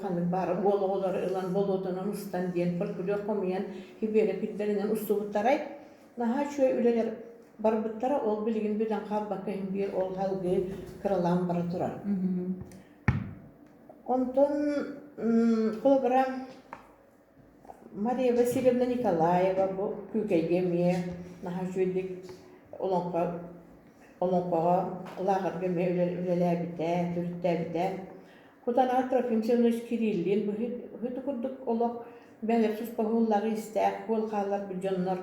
Ханнык баара уол оҕолору ылан болуотунан устан диэн фольклор хомуйан Сибиэрэ киллэринэн устубуттарай. Наһаа үчүгэй үлэлэр барбыттара, ол билигин бүтэн хаалбакка иһин биир ол салгыы кыралаан бара турар. Онтон холобура Мария Васильевна Николаева бу Күүкэйгэ эмиэ наһаа үчүгэйдик олоҥхо олоҥхоҕо лааҕырга эмиэ үлэлээбитэ, төрүттээбитэ. Кутанаҕа Трофим Семенович Кириллин быһыты курдук олох бэлэр туспа уһуллаҕы истээх буол хаалларбыт дьоннор.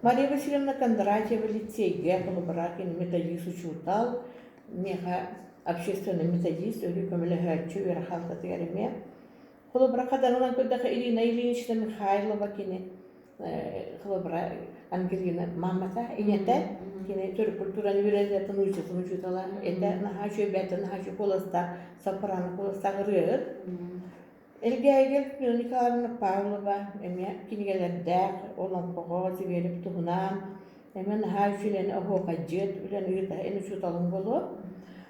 Мария Васильевна Кондратьева лицейгэ холобура кини методист учуутал, миэхэ общественный методист өрүү көмөлөһөөччү үөрэх халтатыгар эмиэ. Холобура, хадарынан көрдөххө Ирина Ильинична Михайлова кини холобура Ангелина мамата, ийэтэ кини төрүт культураны үөрэтэн учуутал учуутала этэ наһаа үчүгэй бэйэтэ наһаа үчүгэй куоластаах сопрано куоластаах ырыаһыт. Элгээйигэр Людмила Николаевна Павлова эмиэ кинигэлэрдээх олоҥхоҕо Зверев туһунан Эмиэ наһаа үчүгэйин оһуохайдьыт, үлэни ыыта эн учууталыҥ буолуо.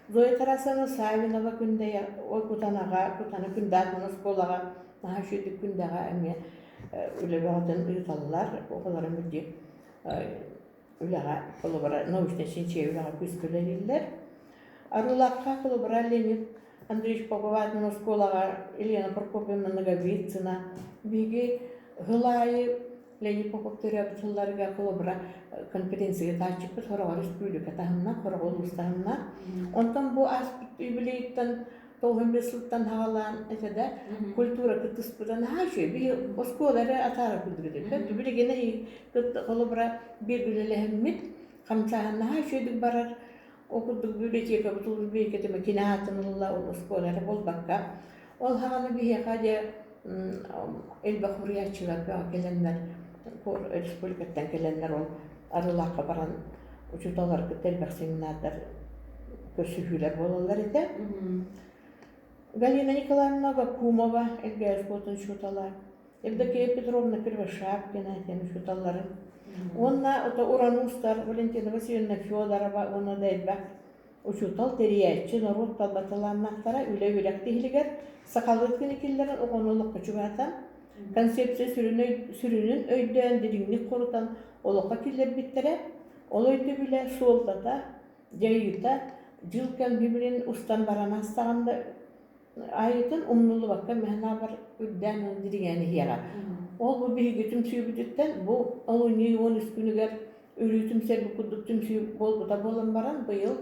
Зоя Тарасовна Савинова Күндэйэ ой Кутанаҕа, Кутана Күндээтин оскуолаҕа наһаа үчүгэйдик Күндэҕэ эмиэ үлэ бөҕөтүн ыыталлар. Оҕолорум үрдүк үлэҕэ холобура научнай чинчийэ үлэҕэ күүскэ үлэлииллэр. Арыылаахха холобура Леонид Андреевич Попов аатынан оскуолаҕа Елена Прокопьевна Ноговицына биһиги сыл аайы Леонид Попов төрөөбүт сылларыгар холобура конференцияга тааччыппыт сороҕор республика таһымна, сороҕор улуус таһымна. Онтон бу ааспыт юбилейтан 95 сылтан хаалаан этэ да культура кыттыспыта наһаа үчүгэй. Биһи оскуола эрэ атаара курдук этэ. Билигин холобура биир үлэлэһиммит хамсааһын наһаа үчүгэйдик барар. Ол курдук библиотекабыт улуус биэкэтэ кини аатын ылла ол оскуола эрэ буолбакка. Ол хаҕана биһиэхэ дьэ элбэх суруйааччылар бөҕө кэлэннэр республикаттан кэлэннэр ол Арыылаахха баран учууталлары кытта элбэх семинардар көрсүһүүлэр буолаллар этэ. Галина Николаевна Вакумова Элгээйи оскуолатын учуутала, Евдокия Петровна Кривошапкина диэн учууталларын уонна ото уран уустар Валентина Васильевна Федорова уонна да элбэх учуутал, тэрийээччи, норуот талба талааннаахтара үлэ үөрэх тиһилигэр сахалыы тыыны киллэрэн оҕону олоххо чугаһатан, концепция сүрүнүн өйдөөн дириҥник хорутан олоххо киллэрбиттэрэ, ол өйдөбүлэ, суолтата, дьайыыта дьыл кэм билин устан баран астаҕын да айытын умнуллубакка мэһэнаабар үрдээн дириҥээн иһиэҕэ. Ол бу биһиги түмсүүбүтүттэн бу олунньу 13 күнүгэр өрүү түмсэрбит курдук түмсүү буолбута буолан баран быйыл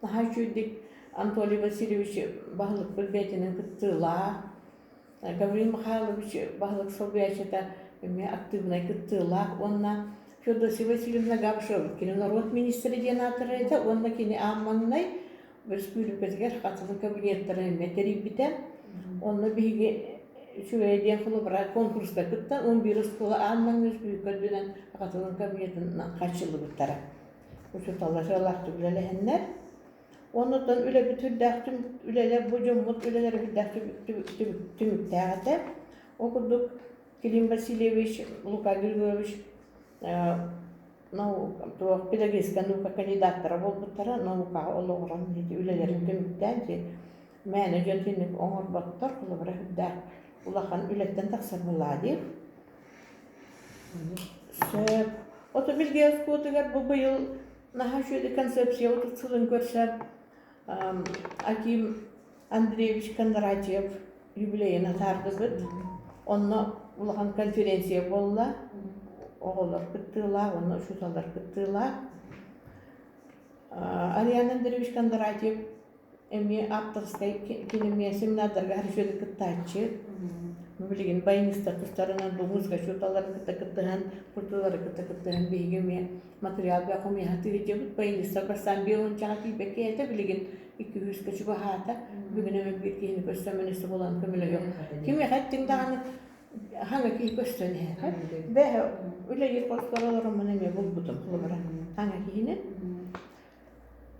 наһаа үчүгэйдик Анатолий Васильевич баһылыкпыт бэйэтинэн кыттыылаах, Гаврил Михайлович баһылык солбуйааччыта эмиэ актыыбынай кыттыылаах уонна Феодосия Васильевна Габышева кини норуот министрэ диэн аатырар этэ уонна кини аан маҥнай өрөспүүбүлүкэтигэр хатылы кабинеттары эмиэ тэрийбитэ. Онно биһиги үчүгэй диэн холобура конкурска кыттан 11 оскуола аан маҥнай өрөспүүбүлүкэ үрдүнэн хатылын кабинетынан хааччыллыбыттара. Учууталлар сыалаахтык үлэлэһэннэр. Оннуттан үлэбит үрдээх үлэлэр бу дьоммут үлэлэрэ үрдээх түмүктээх этэ. Ол курдук Клим Васильевич, Лука Григорьевич туох педагогическай наука кандидаттара буолбуттара, наукаҕа олоҕуран ити үлэлэрин түмүктээн ити мээнэ дьон итинник оҥорботтор, холобура үрдээх улахан үлэттэн тахсар буоллаҕа дии. Сөп. Ото билгэ оскуолатыгар бу быйыл наһаа үчүгэй концепция сылын көрсөн Аким Андреевич Кондратьев юбилейын атаардыбыт. Онно улахан конференция буолла. Оҕолор кыттыылаах, уонна учууталлар кыттыылаах. Ариан Андреевич Кондратьев эмиэ ааптарыскай кини эмиэ семинардарга үчүгэй кыттааччы. Билигин баянистар тустарынан бу музыка учууталларын кытта кыттыһан, культуралары кытта кыттыһан биһиги эмиэ материал бөҕө хомуйа сатыырдьыбыт. Баянистар бастаан биолончаҕа тиийбэккэ этэ, билигин икки-үскэ чугаһаата. Бүгүн эмэ биир киһини көрсөммүн өссө булан көмөлөһүөх. Кимиэхэ эттиҥ даҕаны хаҥа киһи көстөн иһэр. Бэһэ үлэлиир хоспор олороммун эмиэ булбутум холобура хаҥа киһини.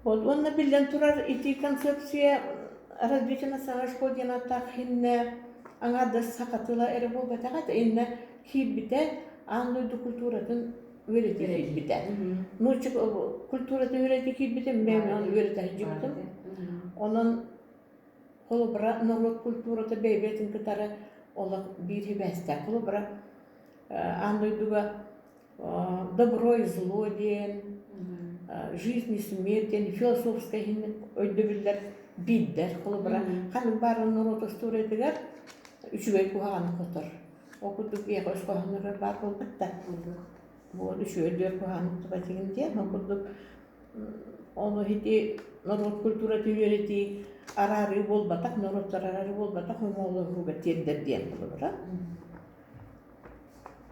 Вот уонна биллэн турар ити концепция развитие национальной школы диэн ааттаах иһиннэ аҥаардас саха тыла эрэ буолбатаҕа иннэ киирбитэ аан дойду культуратын үөрэтии киирбитэ. Нуучча культуратын үөрэтии киирбитэ, бэйэм ону үөрэтэ сылдьыбытым. Онон Холобура, норуот культурата бэйэ-бэйэтин кытары олох биир сибээстээх. Холобура, аан дойдуга добро и зло диэн, жизнь и смерть диэн философскай иһин өйдөбүллэр биирдэр. Холобура, ханнык баар норуот остуоруйатыгар үчүгэй куһаҕаны хотор. Ол курдук биһиэхэ өс хоһоонноро баар буолбут да. Вот үчүгэй дүөр куһаҕаны хотубатыгын диэн, ол курдук Ону ити норуот культуратын үөрэтии араарыы буолбатах, норуоттар араарыы буолбатах, омоолоһууга тиэрдэр диэн холобура.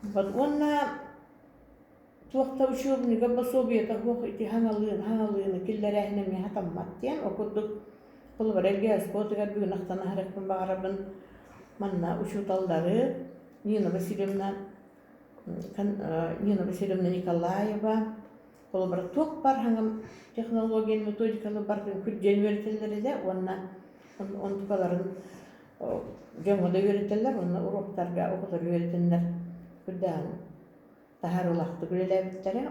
Вот уонна туох да учебнига пособиета суох ити хаҥалыын хаҥалыыны киллэрээһин эмиэ хатаммат диэн. Ол курдук холобура Элгээйи оскуолатыгар бүгүн ахтан аһарыахпын баҕарабын манна учууталлары Нина Васильевна Нина Васильевна Николаева Холобура, туох баар хаҥам технологияны, методиканы барытын күрдьэн үөрэтэллэр этэ уонна онтукаларын дьоҥҥо да үөрэтэллэр уонна уруоктарга оҕолору үөрэтэннэр күрдээҕин таһаарыылаахтык үлэлээбиттэрэ.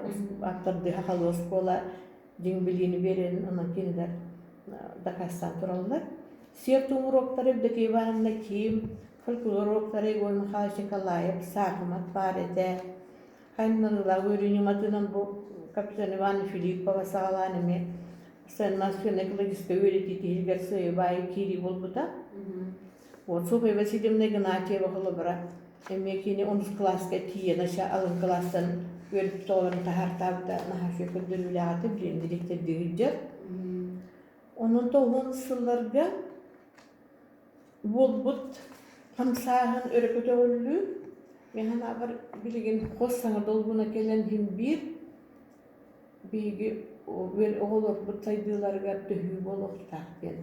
Ааптардыы сахалыы оскуола дьиҥ билиини биэрэрин онон кинилэр дакаастаан тураллар. Сиэр-туом уруоктара Евдокия Ивановна Ким, фольклор уруоктара Егор Михайлович Николаев, саахымат баар этэ. Хайыннарыылаах үөрүү ньыматынан бу капитан Иван Филиппова саҕалаан эмиэ Сцена экологическай үөрэтии тиһигэр сыайы-баайы киирии буолбута. Вот Софья Васильевна Игнатьева холобура эмиэ кини онус кылааска тиийэн ача алын кылаастан үөрпүт оҕолорун таһаартаабыта наһаа үчүгэй көрдөрүүлээх этэ, билигин дириэктэрдии сылдьар. Онон тоҕуһун сылларга Буолбут хамсааһын өрө көтөҕүллүү, мин санаабар, билигин хос саҥа долгуна кэлэн иһин биир биһиги оҕолорбут сайдыыларыгар төһүү буолуохтаах диэн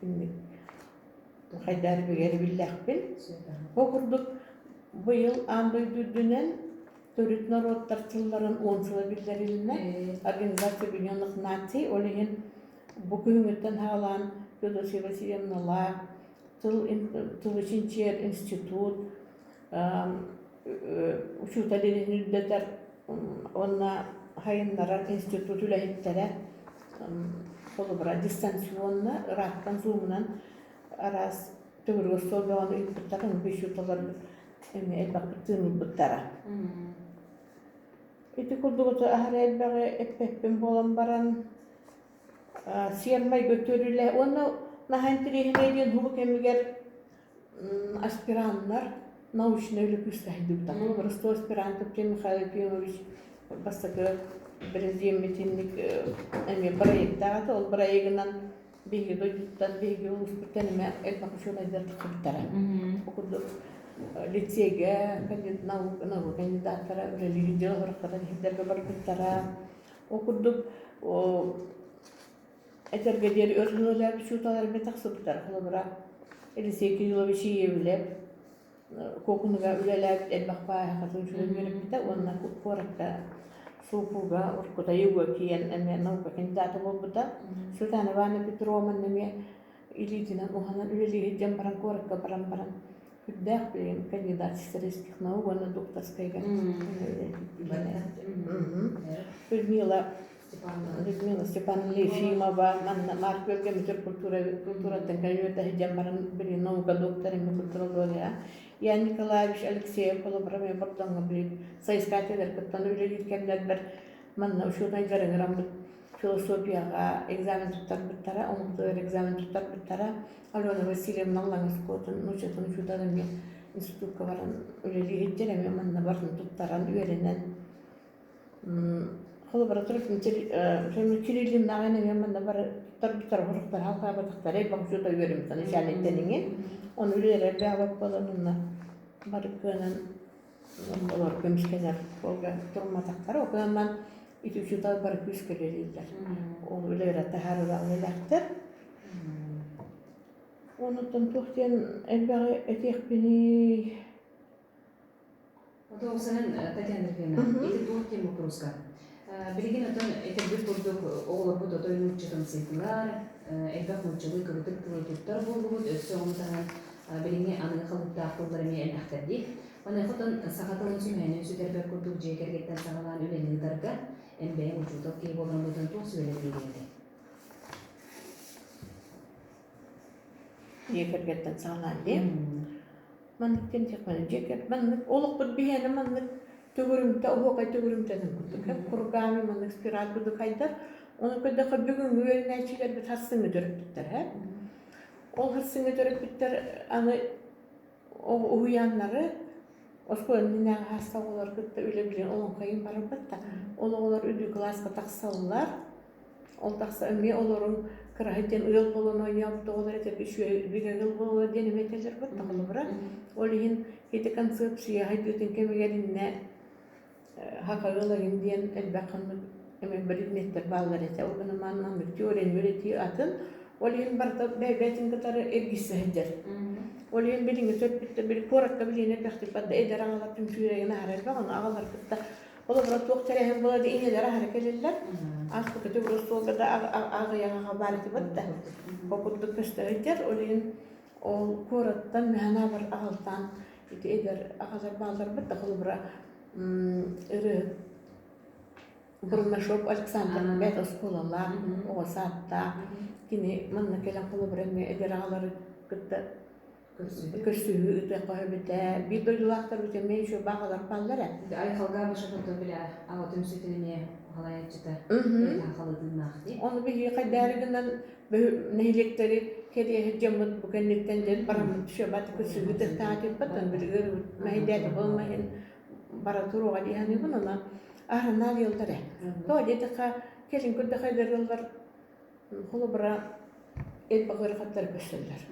инник хайдаар бигэр биллэхпин. Ол курдук быйыл аан дойду үрдүнэн төрүт норуоттар тылларын уон сыла биллэрилиннэ. Организация Объединенных Наций, ол иһин Бу күһүҥҥүттэн саҕалаан Феодосия Васильевналаах тыл, тылы чинчийэр институт учуутал идэтин үрдэтэр уонна сайыннарар институт үлэһиттэрэ холобура дистанционно ыраахтан зумунан араас төгүрүк остуол бөҕөнү ыыппыттар учууталларбыт эмиэ элбэхтик тыынылбыттара. Ити курдук аһара элбэҕи эппэппин буолан баран сиэр-майгы төрүлэ уонна наһаа интэриэһинэй диэн уһук кэмигэр аспираннар научнай үлэ күүскэ сайдыбыта. Ростов аспирант Артем Михайлович Ефимович бастакы президеммитинник эмиэ проектаах этэ. Ол проегынан биһиги дойдуттан, биһиги улууспуттан эмиэ элбэх учуонайдар тахсыбыттара. Ол курдук лицейгэ наука кандидаттара үлэлиир дьыл сорохторо сирдэргэ барбыттара. Ол курдук этэргэ диэри өр сыллаах учууталлар эмиэ тахсыбыттар. Холобура, Елисей Кириллович Иевлев куокунуга үлэлээбит элбэх баайахатын үчүгэй үөрэппитэ уонна куоракка СУПУга уруккута ЮГО киирэн эмиэ наука кандидата буолбута. Светлана Ивановна Петрова эмиэ илиитинэн уһанан үлэлии сылдьан баран куоракка баран баран үрдээх билигин кандидат исторических наук уонна докторскайга Людмила Людмила Степановна Ефимова манна Марк Өлгөмүтүр культура культураттан кэлиэт сылдьан баран билигин наука доктор эмиэ культурология Ян Николаевич Алексеев холобура эмиэ Бордоҥҥо билигин соискателлэр кыттан үлэлиир кэмнэрбэр манна учуонайдар ыҥыраммыт философияҕа экзамен туттарбыттара, омуктугар экзамен туттарбыттара. Алена Васильевна Лаҥыскотун нууччатын учуутал эмиэ институкка баран үлэлии сылдьар, эмиэ манна барытын туттаран үөрэнэн холобура Кириллиннаҕын эмиэ манна бары туттарбыттара, сорохтор халҕаабатахтара, элбэх учуутал үөрэммит начальниктан иҥин. Ону үлэлэрэ элбээбэт буолан онно бары кыанан олор көмүскэнэр суолга турумматахтара. Ол гынан ити учуутал бары күүскэ үлэлииллэр. Ол үлэлэрэ таһаарыылаах үлэлээхтэр. Онуттан туох диэн элбэҕи этиэхпиний? Отоосанан Татьяна Ефимовна, ити туох диэн боппуруоска? Билигин отон этэрбит курдук оҕолорбут отой нууччатымсыйдылар, элбэх нууччалыы кыбытык тылы туттар буоллубут, өссө ону таһынан билиҥҥи аныгы халыптаах тыллар эмиэ элбэхтэр дии. Маныаха отон саха тылын сүмэһинин сүтэрбэт курдук дьиэ кэргэттэн саҕалаан үлэни ыытарга эн бэйэҥ учуутал киһи буолан бутун туох сүбэлэр биэриэҥ этэй? Дьиэ кэргэттэн саҕалаан дии. Маннык диэн диэхпинэ дьиэ кэр маннык олохпут биһиэнэ маннык төгүрүмтэ оһуокай төгүрүмтэтин курдук кургаами маннык спираль курдук хайдар. Ону көрдөххө бүгүҥҥү үөрэнээччилэрбит харсыҥҥы төрөппүттэр һэ. Ол харсыҥҥы төрөппүттэр аны уһуйааннары оскуола иннинээҕи хааста оҕолор кытта үлэ билин олоҥхойун барарбыт да ол оҕолор үрдүк кылааска тахсаллар. Ол тахса эмиэ олорун кыраһы диэн ыал буолан оонньообут оҕолор этэргэ үчүгэй бигэ ыал буолаллар диэн эмиэ этэллэр бытта холобура. Ол иһин ити концепция хайдыытын кэмигэр иннэ саха ыалайын диэн элбэх ханнык эмэ предметтэр бааллар этэ. Ол гынан маннык теорияны үөрэтии атын. Ол иһин барыта бэйбээтин кытары эргийсэ сылдьар. Ол иһин билиҥҥи төрөппүттэр били куоракка билиэн элбэхтик барда эдэр аҕалар түмсүүлэрин аһара элбэх, ону аҕалар кытта холобура туох тэрээһин буолар да ийэлэр аһара кэлэллэр. Ааспыкка төгүл остуолга да аҕыйах аҕа баар этибит да. Ол курдук көстө сылдьар. Ол иһин ол куораттан мэһэн аҕалтаан ити эдэр аҕалар баалларбыт да холобура ырыаһыт Бурнашов Александр бэт оскуолалаах, оҕо саадтаах. Кини манна кэлэн холобура эмиэ эдэр аҕалары кытта көрсүһүү ыытыахха сөбүтэ. Биир дойдулаахтарбыт эмиэ еще баҕалар бааллар ээ. Айхалга Башахотто билэ аҕа түмсүүтүн эмиэ халайаччыта халытыыннаах дии. Ону биһиги хайдаары гынан нэһилиэктэри кэриэһи дьоммут бу кэнниттэн дьэн бараммыт түшөбат көрсүһүү тахтаатыппат билигин мэһэйдээтэ буолмаһын бара туруоҕа дии саныыбын онон аһарынаа диэллэр ээ. Тоҕо диэтэххэ кэлин көрдөххө эдэр ыаллар холобура элбэх ыарахаттары көрсөллөр.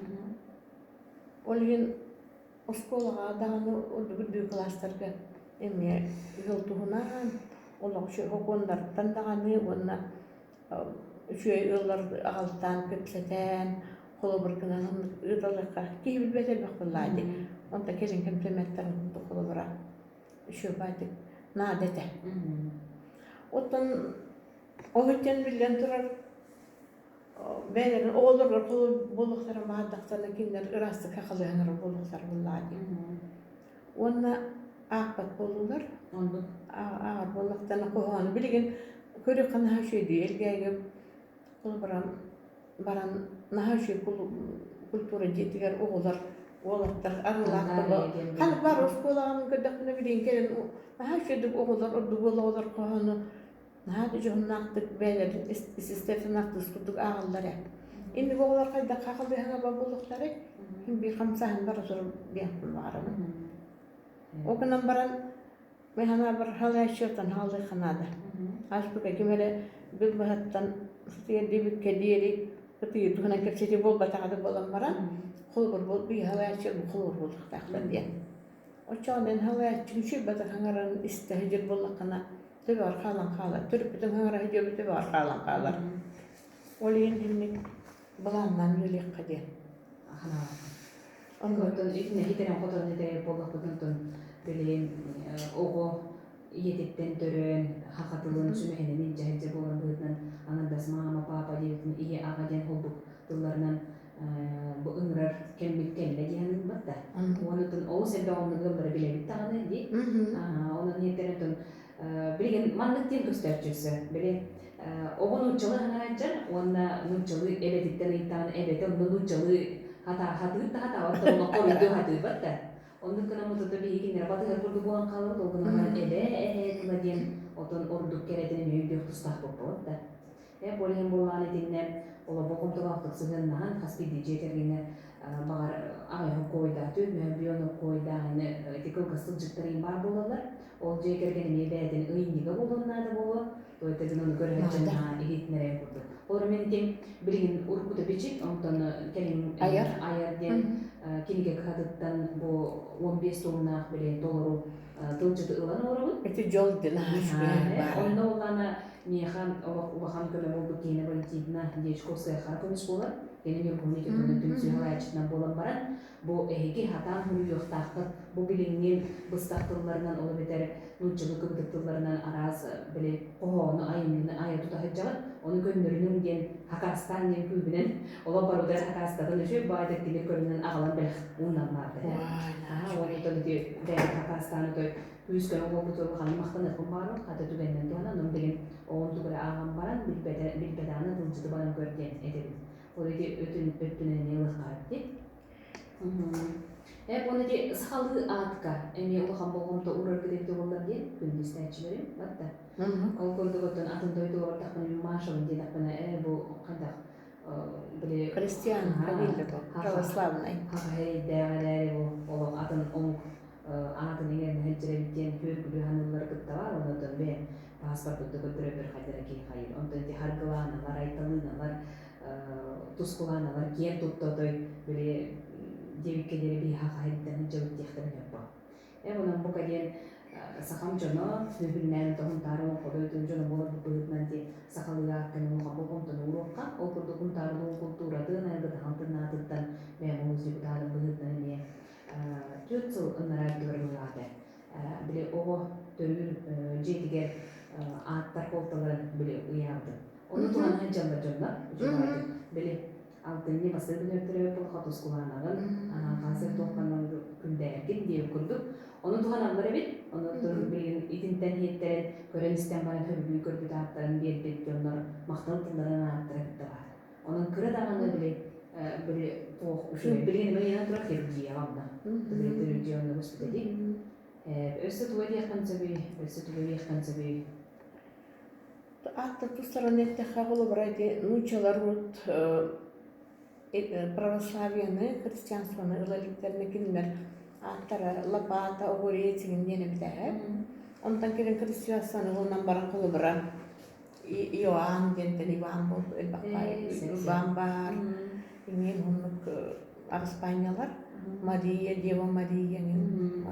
Ол иһин оскуолаҕа даҕаны ордук үрдүк кылаастарга эмиэ ыал туһунан олох сокуоннартан даҕаны уонна үчүгэй ыаллар аҕалтаан кэпсэтэн холобур гынан ыыталларга киһи билбэт элбэх буоллаа дии. Онто кэлин кэмтэмэттэрин курдук холобура үчүгэй наада этэ. Оттон ол иһин биллэн турар бэйэлэрин оҕолоругар буолуохтара маардахтарына кинилэр ыраастык хахалыһанар буолуохтара буоллаҕа дии. Уонна аахпат буоллулар. Оннук. Ааҕар буоллахтарына хоһоону билигин көрүөххэ наһаа үчүгэйдик Элгээйигэ баран баран наһаа үчүгэй культура дьиэтигэр оҕолор уолаттар арыылаах ханнык баар оскуолаҕа көрдөхпүнэ билигин кэлэн наһаа үчүгэйдик оҕолор ордук уол оҕолор хоһоону наһаа да дьоһуннаахтык бэйэлэрин ис-истэрин артыыс курдук ааҕаллар ээ. Инник оҕолор хайдах хахалыһаҥа буолуохтарай? Мин биир хамсааһын бара турар диэхпин баҕарабын. Ол гынан баран мин санаабар халааччыттан хаалыахха наада. Ааспыкка ким эрэ бил быһаттан сытыйар диэбиккэ диэри ытыйыы туһунан кэпсэтии буолбатаҕа да буолан баран холобур буол биир халааччы холобур буолуохтаахтар диэн. Оччоҕо эн халааччыҥ үчүгэй хаҥаран истэ сылдьар буоллаххына төбөҕөр хаалан хаалар. Төрөппүтүҥ хаҥара сылдьыбыт төбөҕөр хаалан хаалар. Ол иһин итинник былааннаан үлэлиэххэ диэн. Онтон итиннэ итэрэн-хоторон этэрэр буоллахпытын онтон билигин оҕо ийэтиттэн төрөөн хахатылын сүмэһинин илдьэ сылдьар буолан быһыытынан аҥардас маама папа диэбитин ийэ аҕа диэн холбук тылларынан бу ыҥырар кэммит кэллэ дии саныыбыт да. Уонна олус элбэх оннук ыаллары билэбит даҕаны дии. Онон иһиттэн онтон билигин маннык диэн көстөөччү өссө. Били оҕо нууччалыы хаҥарааччар уонна нууччалыы эбэтиттэн ыйытаан эбэтэ онно нууччалыы хатыыр да хатаабат да онно хоруйдуу хатыырбат да. Оннук гынан мутута биһиги кинилэри батыһар курдук буолан хаалабыт, ол гынан баран эбээ эһээ тыла диэн отон ордук кэрэтин эмиэ өйдүөх тустаахпыт буолат да. Ол иһин буоллаҕына итиннэ олорбо хомтолоохтук сыһыаннаһан хас биирдии дьиэ кэргэҥҥэ баҕар аҕыйах оккуойдаах, түөрт мөһөбүйүөн оккуойдаах ити кылгас сылдьыттар баар буолаллар. Ол дьиэ кэргэн эмиэ бэйэтин ыйынньыга буолуон наада буолуо. То это гынан ону көрөһөччүн иһитинэрэн курдук. Ол мен ити билигин уруккута бичик, онтон кэлин Айар. Айар диэн кинигэ кыһатыттан бу 15 томнаах били толору тылдьыты ылан олоробут. Ити дьол диэн аһаа үчүгэй баара. Онно улаана миэхэ олох улахан көмө буолбут киһини Валентина Дьячковская хара көмүс буолар. Кини Ньургуһун ити түмсүү салайааччытынан буолан баран, бу эһиги хатаан суруйуохтааххыт, бу билиҥҥи быстах тылларынан, ол эбэтэр нууччалыы кыбытык тылларынан араас били хоһоону, айымньыны айа тута сылдьаҕыт, ону көннөрүнүҥ диэн хакаастаан диэн күүһүнэн олох барытыгар хакаастатын үчүгэй баайдык тимир көрүнэн аҕалан бэлэх уунан баарда. Уонна ити бэйэ хакаастаан отой күүс көмө буолбут улаханнык махтаныахпын баҕарабын, хата түгэнинэн туһанан, онон билигин оҕом тугу эрэ ааҕан баран, билбэтэҕинэ тылдьыты баран көр диэн этэбин. Ол ити өтүн өттүнэн эмиэ ылыахха дии. Эп уонна ити сахалыы аатка эмиэ улахан болҕомто уураргыт эбитэ буоллар диэн күндүстээччилэрим батта. Ол курдук оттон атын дойдуга бардахпына Машабын диэтэхпинэ ээ бу хайдах били Христиан фамилия православный. Хахайдээх эрээри бу олох атын омук аатын иҥэринэ сылдьар эбит диэн күөргүлүү саныыллара кытта баар онон бэйэм пааспарбын да көрдөрөбөр хайдара киһи хайыр онтон ити харгылааналар айталыыналар тускулааналар киэн тутта отой били диэбиккэ диэри биһи хахайыттан сылдьабыт диэхтэрин сөп Э онон бука диэн сахам дьоно сүһүннээн тоһунтаары олоҥходой дьоно буоларбыт быһыытынан ти сахалыы ааккын улахан болҕомтону ууруохха ол курдук Хунтаарылуун култууратын айылгытын аатыттан бэйэм улуус депутатын быһыытынан эмиэ 4 сыл ыннараа өттүгэр быһаата. Били оҕо төрүүр дьиэтигэр ааттар суолталарын били ыйаабытым. Ону туһана сылдьаллар дьоннор үчүгэйдик. Били алтынньы бастакы күнүгэр төрөөбүт буоллахха тускулаанаҕын, хаасыр туохханан күндээргин диэбит курдук. Ону туһаналлар эбит. Ону билигин итинтэн иһиттэрэн, көрөн-истэн баран сөбүлүү көрбүт ааттарын биэрбит дьоннор махтал тылларын ааттара кытта баар. Онон кыра даҕаны били били туох үчүгэй билигин эмиэ турар хирургияҕа онно. Били хирургия онно госпитали. Өссө тугу диэххин сөбүй? Өссө тугу диэххин сөбүй? Ааттар тустарынан эттэххэ, холобура, ити нууччалар урут православиены, христианствоны ыла иликтэринэ кинилэр ааттара лопата, огурец иҥин диэн эбитэ. Онтон кэлин христианствоны ылынан баран холобура Иоанн диэнтэн Иван буолбут элбэх Иван баар, иҥин оннук араспаанньалар Мария, Дева Мария иҥин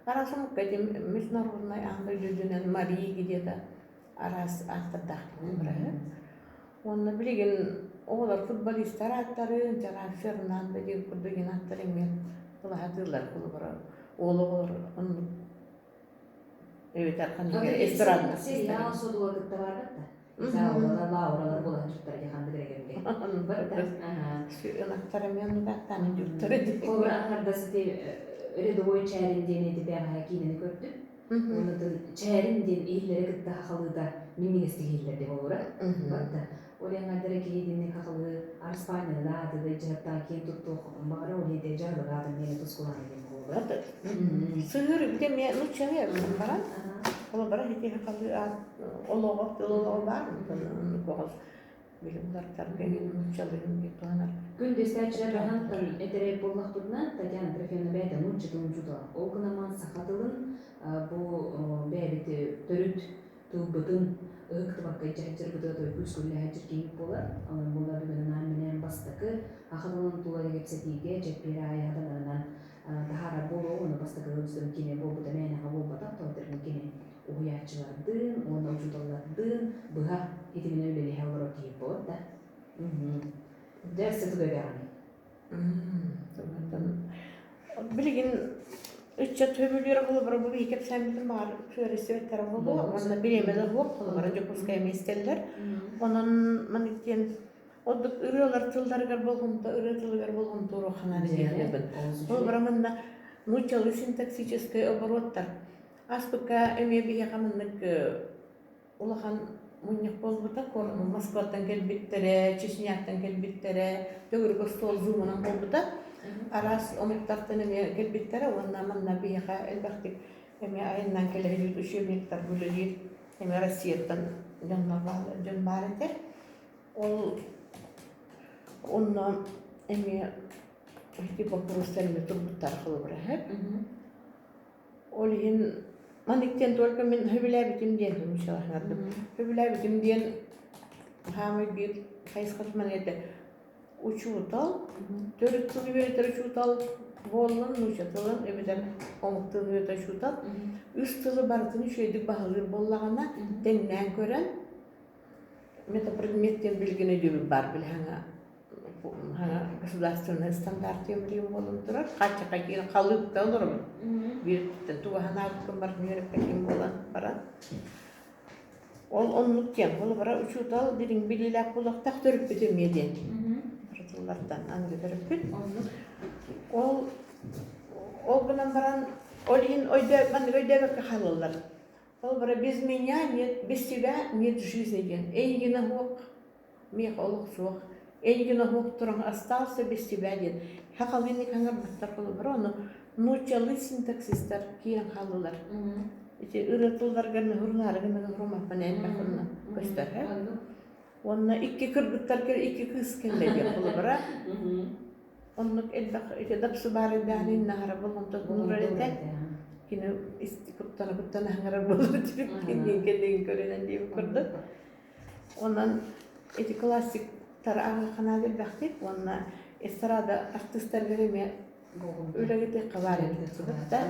араас омукка ити международнай аан дойду үрдүнэн Мария где-то араас ааттардаах быраһы. Уонна билигин оҕолор футболистар ааттарын, Жерар Фернандо диэн курдук иҥин ааттар эмиэ ылаһатыыллар холобура уол оҕолор оннук эбэтэр ханнык эстрадный Сериал содула кытта барбат да. Изауралар, Лауралар буолан дьуттар дии ханнык эрэ кэмгэ. Ынахтара мен даттааны дьуттар эти. Холобура аҥардас ити рядовой чээрин диэн эти бэҕэһээ киинэни көрдүм. Оннутун чээрин диэн иһиллэри кытта хахалыыта минньигэстик иһиллэр дии холобура. Батта. Ол аҥардара киһи итинник хахалыы Арспаанньаны да аатыгы дьаһаттаан киэн туттуох баҕара ол иһитэ дьарылыгаатын диэн тускулаана диэн холобура. Сыһыыр бите ме нуччалыы баран холобура ити хахалыы аат олоҕо тыл олоҕо баар оннук билим билим нууччалыын туһанар. Күн дэстээччилэр баһантан этэрэй буоллахпытына, Татьяна Трофимовна бэйэтэ нуучча тылын учуутала. Ол гынан саха тылын бу бэйэбит төрүт тылбытын ыһыктыбакка дьаһайдьарбытыгар той күүскүллэһэ киһи буолар. Онон буолар бүгүн анаан-минээн бастакы саха тылын тула кэпсэтиигэ чэппиэр аайы хатанарынан таһаарар буолуо уонна бастакы ыалдьытым кини буолбута мээнэҕэ буолбатах, тоҕо кини уһуйааччылардыын уонна учууталлардыын быһа итиминэн үлэлэһэ олорор киһи буолар да. Дьэ, өссө тугу эбэҕиний? Билигин ыччат сөбүлүүр холобура бу биһи кэпсээммитин баҕар сүөрэстибэттэрэ буолуо уонна бириэмэ да суох холобура Дьокуускай эмиэ истэллэр. Онон маннык диэн ордук ырыалар тылларыгар болҕомто ырыа тылыгар болҕомто уруохханаары диэхтээбин. Холобура манна нууччалыы синтаксическай обороттар Ааспыкка эмиэ биһиэхэ маннык улахан мунньах буолбута. Москваттан кэлбиттэрэ, Чечняттан кэлбиттэрэ, төгүрүк остуол зумунан буолбута. Араас омуктартан эмиэ кэлбиттэрэ уонна манна биһиэхэ элбэхтик эмиэ айаннаан кэлэ сылдьыбыт учебниктар үлэлиир эмиэ Россияттан дьоннор дьон баар этэ. Ол онно эмиэ ити боппуруостар эмиэ турбуттар холобура Ол иһин маннык диэн только мин сөбүлээбитим диэн нууччалаһынардым. Сөбүлээбитим диэн хаамай биир хайысхатынан этэ. Учуутал, төрүт тылы үөрэтэр учуутал буоллун, нуучча тылын эбэтэр омук тылын үөрэтэр учуутал үс тылы барытын үчүгэйдик баһылыыр буоллаҕына, тэҥнээн көрөн метапредмет диэн билигин өйдөбүл баар били хаҥа государственный стандарт диэн билигин буолан турар. Хааччахха киирэн халыыпта олоробун. Биир тугу санаабыккын барытын үөрэппэккин буолан баран. Ол оннук диэн. Холобура учуутал дириҥ билиилээх буолуохтаах төрөппүт эмиэ диэн. Барытыллартан аныгы төрөппүт. Ол ол гынан баран ол иһин өйдөө маннык өйдөөбөккө хаалаллар. Холобура без меня нет, без тебя нет жизни диэн. Эйигинэ суох, миэхэ олох суох. Эйигин оһуохтураҥ остался без тебя диэн хахалыыны хаҥарбыттар холобура ону нууччалыы синтаксистар киирэн хааллылар. Ити ырыа тылларыгар мөһурунаарыгы мөһурумаппын элбэх онно көстөр. Уонна икки кыргыттар икки кыыс кэллэ диэн холобура. Оннук элбэх ити дапсы баар элбэҕин иннаһара болҕомтотун уурар этэ. Кини куттана куттана хаҥарар буолар кэнниин кэнниин көрүнэн диэбит курдук. Онон ити классиктар ааҕыахханаада элбэхтик уонна эстрада артыыстарыгар эмиэ үлэлэтиэххэ баар эбит да.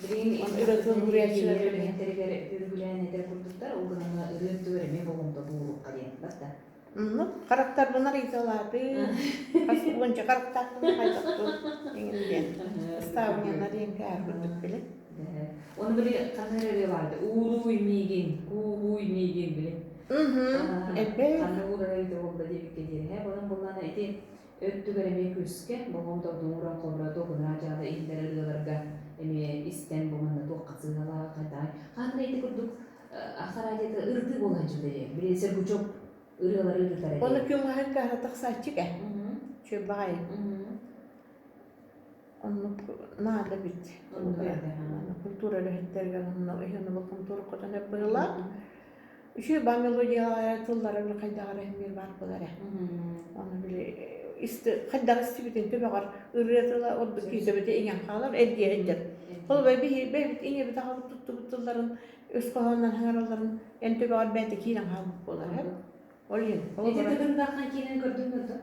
Билигин ырыатын уруйааччылар үлэһиттэригэр үргүлээн этэр курдуктар, ол гынан ырыа өттүгэр эмиэ болҕомто буолуохха диэн барда. Ну, харахтарбын арыйталаатым. Хас уонча харахтаахпын хайдахпын иҥин диэн. Ыстаабынньаннар диэн кээр курдук били. Оны били ханна эрэ барды. Ууруй миигин, кууһуй миигин били. Эбэ. Ханна уурарай да буолла диэбиккэ диэри. Һэ, онон буллаана ити өттүгэр эмиэ күскэ болҕомтотун ууран холборо туохунаа дьаада иһиллэр ырыаларга эмиэ истэн бу манна туохха сыыһалаах хайдаҕай. Ханна ити курдук ахараадьата ырытыы буолааччы дии. Били Сергучев ырыалары ырытар этэ. Оны күн каһа тахсааччык э. Чүө баҕайы. Оннук наада бит. Культура үлэһиттэригэр онно иһин болҕомтору хотон быһыылаах. Үчүгэй баа мелодиялара тыллара били хайдах эрэ эмиэ баар буолар ээ. Ону били хайдах истибитин төбөҕөр ырыа тыла ордук киирсэбитэ иҥэн хаалар эргийэ сылдьар. Холобур биһи бэйэбит ийэбит аҕабыт туттубут тылларын өс хоһоонунан саҥаралларын эн төбөҕөр бэйэтэ киирэн хаалбыт буолар ээ. Ол иһин Ити тыгындааххан киинэн көрдүҥ да?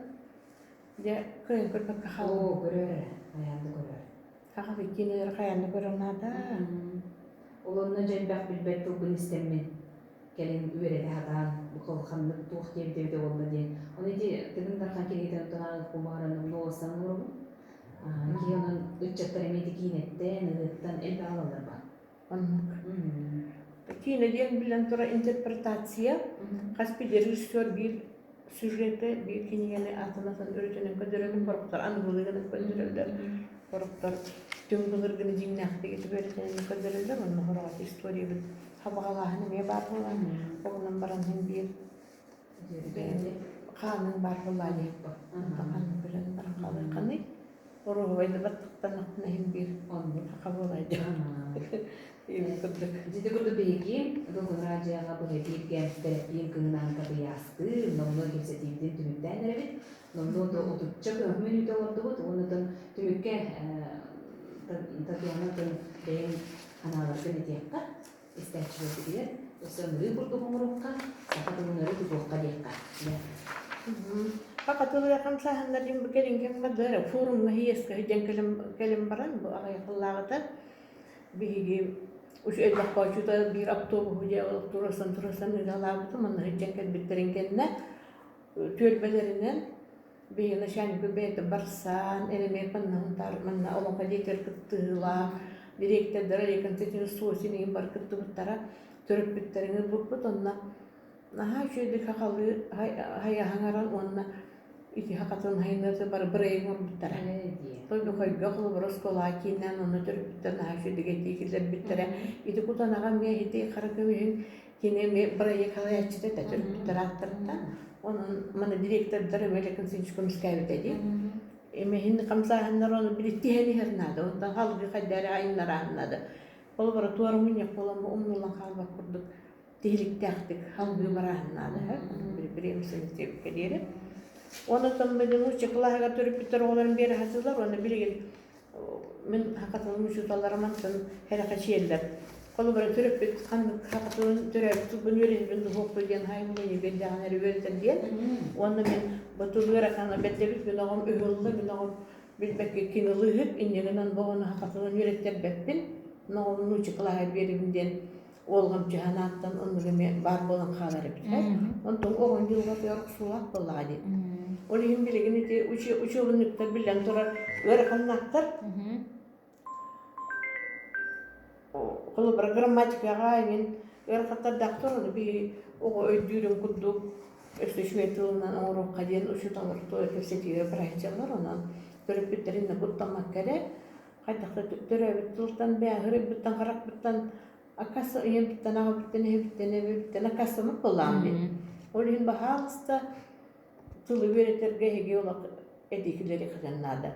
Дьэ, кыайан көрбөккө хааллым. Оо, көрөр эрэ, хайаан да көрөр. Хаҕа киинэлэри хайаан да көрөр наада. Ол онно дьэ элбэх билбэт тылбын истэммин, кэлин үөрэтэ сатаан, бу ханнык туох диэбитэ эбитэ буолла диэн. Ону ити Тыгын Дархан кинигэтин оттон ааҕыахпын баҕаран номнуо ылсан олоробун. Киһи онон ыччаттар эмиэ ити киинэттэн, ырыаттан элбэх ылаллар ба. Оннук. Киинэ диэн билэн турар интерпретация. Хас биир режиссер биир сюжеты, биир кинигэни атын-атын өрүтүнэн көрдөрөллөр, сорохтор аныгылыгынан көрдөрөллөр, сорохтор түҥ былыргыны дьиҥнээхтик итибэритинэн көрдөрөллөр, онно сороҕот историябыт хабаҕалааһын эмиэ баар буолан, оҕунан баран син биир хаанын баар буоллаа диэбит хаанын билэн баран хаалыахханый Оруоһубай да баттахтанахпына иһин биир Оннук. саха буолай дьон. Курдук. Дьити курдук биһиги Долгун радиоҕа бу эфиргэ Тэрэппиин кыһынаан табыйаастыы, номнуо кэпсэтиибитин түмүктээн эрэбит. Номнуо да отучча көһө мүнүүтэ олордубут. Уонна түмүккэ Татьяна тын бэйэҥ анааларгын этиэххэ, истээччилэрбитигэр өссө ыҥырыы курдук оҥоруохха, саха тылын өрө тутуохха диэххэ. Саха тылыгар хамсааһыннар диэн бу кэлин кэмҥэ да форумҥа съездка сылдьан кэлэн баран бу аҕыйах сыллааҕыта биһиги элбэх хоочута биир автобуһу дьэ туруорсан туруорсан ыыталаабытым онно сылдьан кэлбиттэрин кэннэ түөлбэлэринэн биһиги начальникпыт бэйэтэ барсан элэмиэ манна манна олоҥхо диэтэр кыттыылаах дириэктэрдэр Олег Константинович Сосин иһин бары кыттыбыттара төрөппүттэрин ылбыппыт онно наһаа үчүгэйдик хахалыы хайаһаҥаран уонна ити хахатын хайыныата бары бырайыак оҥорбуттара. Тойбохойго холобура оскуолаҕа кииннээн онно төрөппүттэр наһаа үчүгэйдик этии киллэрбиттэрэ. Ити кутанаҕа эмиэ ити хара көмүһүн кини эмиэ бырайыак салайааччыта этэ төрөппүттэр ааттарыттан. Онон маны директордар эмиэ Олег Константинович көмүскээбитэ дии. Эмиһин хамсааһыннар ону били тиһэн иһэр наада. Онтон халгыы хайда эрэ айыннараан наада. Холобура туора мунньах буолан умнуллан хаалбат курдук тиһиликтээхтик халгыы барааһын наада бириэмсэни диэри. Онон билин нуучча кылааһыгар төрөппүттэр оҕолорун биэрэ сатыыллар уонна билигин мин хакатылым учууталлара мантан хэрэхэчиэллэр. Холобура төрөппүт ханнык хакатылын төрөөбүт тылбын үөрэтэбин духуоппу диэн хайыммын биэрдэҕин эрэ үөрэтэр диэн. Уонна мин бу тыл ыарахана бэрдэбит мин оҕом ыһылла мин оҕом билбэккэ кинилыыһык инньэ гынан бу оҕону хакатылын үөрэттэрбэппин оҕом нуучча кылааһыгар биэрэбин диэн уолҕамчыһан ааттан оннук эмиэ баар буолан хаалар эбит. Онтон оҕон дьылҕатыгар охсуулаах буоллаҕа дии. Ол иһин билигин ити учебниктар биллэн турар ыараханнаахтар. Холобура грамматикаҕа эҥин ыарахаттардаахтар ону биһи оҕо өйдүүрүн курдук өссө үчүгэй тылынан оҥоруохха диэн учууталлар кэпсэтиигэ быраһыйдьаллар. Онон төрөппүттэрин да куттаммакка эрэ хайдах да төрөөбүт тылтан бэйэҕин харахпыттан аккаас ийэбиттэн аҕабыттан эһэбиттэн эбэбиттэн аккаастаммыт буоллаҕым дии. Ол иһин баһаалыста Тылы үөрэтэргэ эһиги олох этиикилэри хатан наада.